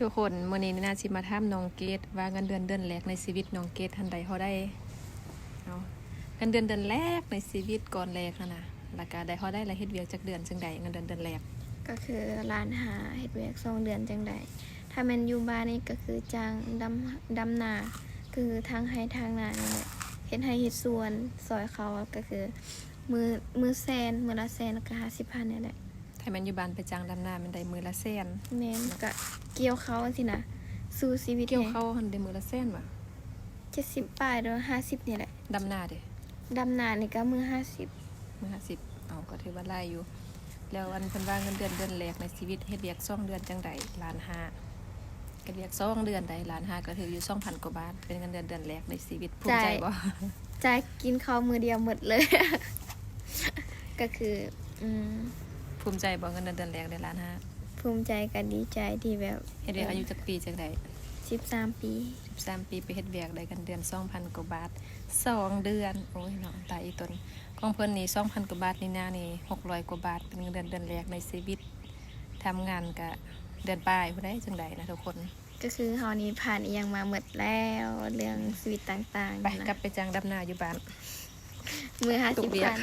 ທຸກຄົນ ມື້ນີ້ນີ້ນາຊິມາຖາມນ້ອງເກດວ່າເງິນເດືອນເດືອນແລກໃນຊີວິດນ້ອງເກດຫັ້ນໄດ້ເທົ່າໃດເນາະ ເງິນເດືອນເດືອນແລກໃນຊີວິດກ່ອນແລກຫັ້ນນະ ແລ້ວກະໄດ້ເທົ່າໃດ ແລ້ວເຮັດວຽກຈັກເດືອນຈຶ່ງໄດ້ເງິນເດືອນເດືອນແລກ? ກໍຄືລ້ານຫ້າ ເຮັດວຽກສອງເດືອນຈັ່ງໄດ້. ຖ້າແມ່ນຢູ່ບ້ານນີ້ກໍຄືຈ້າງດຳ ດຳນາ ຄືຖາງໄຮ່ຖາງນານີ້ແຫຼະ ເຮັດໄຮ່ເຮັດສວນຊ່ອຍເຂົາ ກໍຄືມື້ ມື້ແສນ ມື້ລະແສນ ແລ້ວກໍຫ້າສິບພັນນີ້ແຫຼະ. ຖ້າແມ່ນຢູ່ບ້ານໄປຈ້າງດຳນາແມ່ນໄດ້ມື້ລະແສນ. ແມ່ນ ກະກ່ຽວເຂົ້າຈັ່ງຊີ້ນະ ສູ້ຊີວິດ. ກ່ຽວເຂົ້າຫັ້ນໄດ້ມື້ລະແສນຫວາ? ເຈັດສິບປາຍ ຫຼື ຫ້າສິບນີ້ແຫຼະ. ດຳນາເດ? ດຳນານີ້ກະມື້ຫ້າສິບ. ມື້ຫ້າສິບ ເອົາ ກໍຖືວ່າຫຼາຍຢູ່. ແລ້ວອັນເພິ່ນວ່າເງິນເດືອນເດືອນແລກໃນຊີວິດ ເຮັດວຽກສອງເດືອນຈັ່ງໄດ້ລ້ານຫ້າ ເຮັດວຽກສອງເດືອນໄດ້ລ້ານຫ້າ ກໍຖືກຢູ່ສອງພັນກວ່າບາດ ເປັນເງິນເດືອນເດືອນແລກໃນຊີວິດ. ພູມໃຈບໍ່? ຈ່າຍ ຈ່າຍກິນເຂົ້າມື້ດຽວໝົດເລີຍ ກໍຄື ອືມ ພູມໃຈບໍ່ ເງິນເດືອນເດືອນແລກໄດ້ລ້ານຫ້າ? ພູມໃຈ ກໍດີໃຈທີ່ແບບ ເຮັດວຽກອາຍຸຈັກປີຈັ່ງໄດ້? ສິບສາມປີ. ສິບສາມປີໄປເຮັດວຽກໄດ້ເງິນເດືອນສອງພັນກວ່າບາດ ສອງເດືອນ. ໂອ້ຍເນາະ ຕາຍອີ່ຕົນ. ຂອງເພິ່ນນີ້ສອງພັນກວ່າບາດ ນີ້ນານີ້ຫົກຮ້ອຍກວ່າບາດ ເປັນເງິນເດືອນເດືອນແລກໃນຊີວິດ. ທຳງານກະເດືອນປາຍພຸ້ນໃດ ຈັ່ງໃດນະທຸກຄົນ. ກໍຄືເຮົານີ້ຜ່ານອີ່ຫຍັງມາໝົດແລ້ວ ເລື່ອງຊີວິດຕ່າງໆ. ໄປ ນະ ກັບໄປຈ້າງດຳນາຢູ່ບ້ານ ມື້ຫ້າສິບພັນ.